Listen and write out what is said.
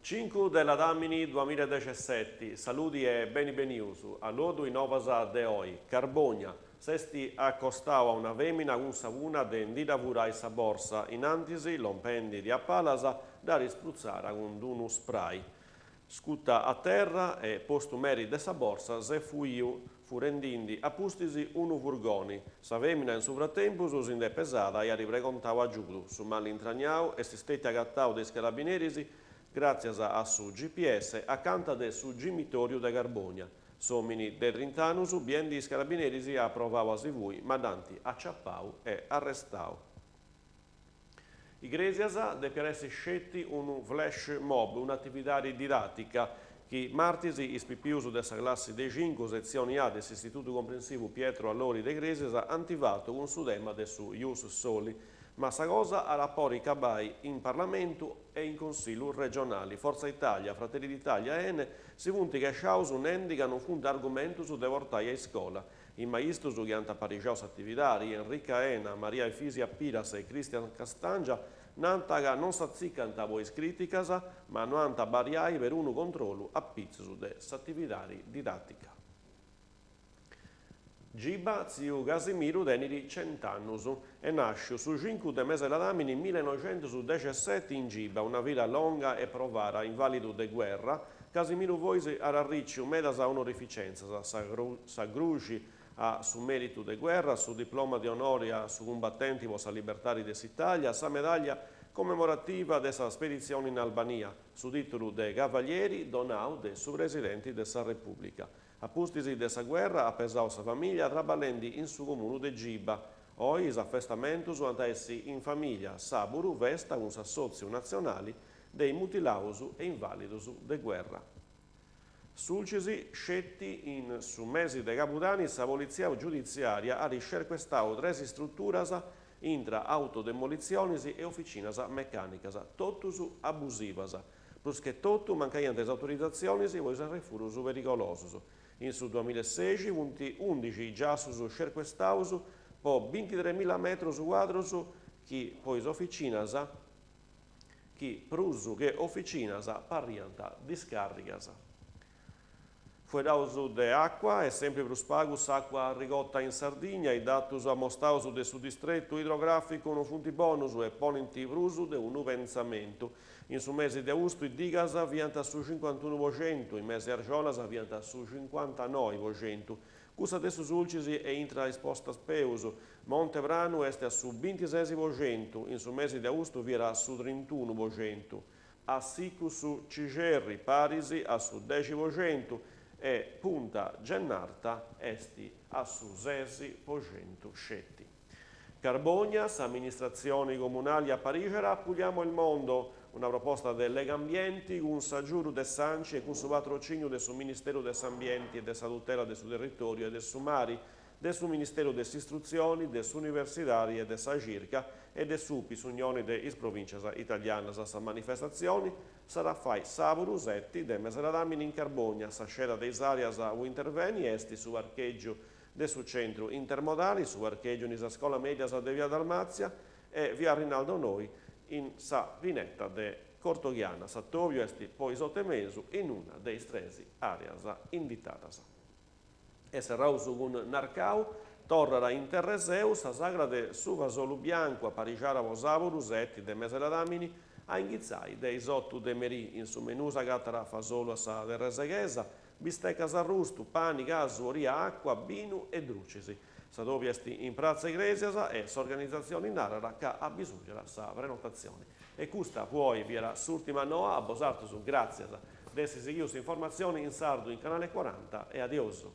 Cincu de ladàmini duamiladexeseti, saludi e beni benius a loddu is novas de oi. Carbogna, s'est acostau a una fèmina cun sa punna de ndi dda furai sa borsa, in antis, lompendi ddi a palas, dd'at sprutzada cun d-unu spray. Scuta a terra e, postu meri de sa borsa, s'est fuiu, furendindi a pustis unu furgoni. Sa femina in su fratempus si nd'est pesada e at pregontau agiudu. Su mali intragnau est stetiu agatau de is carabineris gratzias a su GPS acanta de su gimitoriu de Carbogna. S'omini de trint'annus, biendi is carabineris, at provau a si fui, ma dd'ant aciapau e arrestau. Igrèsias depiat essi sceti unu flash mob, un'atividadi didàtica, chi martis is pipius de sa classi de cincu, setzioni A de s'Istitutu Comprensivu Pietro Allori de Igrèsias ant fatu cun su tema de su Ius Soli. Ma sa cosa at a podi cabai in Parlamentu e in Consillu regionali. Forza Italia, Fratelli d'Italia e En si funt chesciaus nendi ca non funt argumentus de portai a iscola. Is maistus chi ant aparixau s'atividadi, Enrica Ena, Maria Efisia Piras e Cristian Castangia, nant ca non s'atzicant po is crìticas, ma no ant a bariai perunu controllu a pitzus de s'atividadi didàtica. Giba, tziu Casimiru tenit cent'annus. Est nàsciu su cincu de mese ladàmini millenoixentusdexeseti in Giba, una vida longa e provara, invàlidu de guerra, Casimiru Fois at arriciu medas onorificèntzias, sa Gruxi a su mèritu de guerra, su diploma de onori a su cumbatenti po sa libertadi de s'Itàlia, sa medàllia commemorativa de sa speditzioni in Albania, su tìtulu de cavalieri donau de su Presidenti de sa Repùblica. A pustis de sa guerra at pesau sa famìllia traballendi in su comunu de Giba. Oi is afestamentus ant a essi in famìllia, sàburu festa cun s'Assòtziu Natzionali de is mutilaus e invàlidus de guerra. Sulcis, sceti in su mesi de Cabudani sa Politzia Giuditziària at scercuestau tres istruturas intra autodemolitzionis e oficinas mecànicas, totus abusivas. Prus che totu mancaiant is autorizatzionis po is arrefudus perigolosus. In su duamilasexi funt undixi is giassus scercuestaus po bintitremilla metrus cuadrus chi po is oficinas chi prus che oficinas parriant discàrrigas. Fueddaus de àcua, est sempri prus pagu s'àcua arrigota in Sardigna, is datus amostaus de su distretu idrogràficu non funt bonus e ponint prus de unu pentzamentu. In su mesi de austu is digas fiant a su cincuantunu po centu, in mesi argiolas fiant a su cincuantanoi po centu. Cussa de su Sulcis est intra is postas peus, Monte Pranu est a su bintisesi po centu, in su mesi de austu fiat a su trintunu po centu. A sicu su Cixerri paris a su dexi po centu e Punta Gennarta est a su sesi po centu sceti. Carbogna, s'amministratzioni comunali aparixat Puliamo il mondo, una proposta de Legambienti cun s'agiudu de s'Anci e cun su patrociniu de su Ministeru de s'Ambienti e de sa Tutela de su Territoriu e de su Mari, de su Ministeru de s'Istrutzioni, de s'Universidadi e de sa Circa e de s'UPI, s'Unioni de is Provìntzias Italianas. Sa manifestatzioni s'at a fai sàburu seti de meseladàmini in Carbogna. Sa sceda de is àreas ui interveni est su parchègiu de su Centru Intermodali, su parchègiu in is Scolas Mèdias de via Dalmàtzia e via Rinaldo Noi in sa pineta de Cortoghiana. S'atòbiu est po is otu e mesu in una de is tres àreas inditadas. E serraus cun Narcau, torrat in Terreseu sa sagra de su fasolu biancu aparixada po sàburu seti de meseladàmini a inghitzai de is otu de merì. In su menù s'agatat fasolu a sa terreseghesa, bistecas arrustu, pani, casu, oria, àcua, binu e drucis. S'adòbiu est in Pratza Igrèsias e s'organizatzioni narat ca abisòngiat sa prenotatzioni. E custa po oi fiat s'ùrtima noa, a bosàterus gràtzias de essi sighiu s'informatzioni in sardu in Canale Cuaranta e adiosu.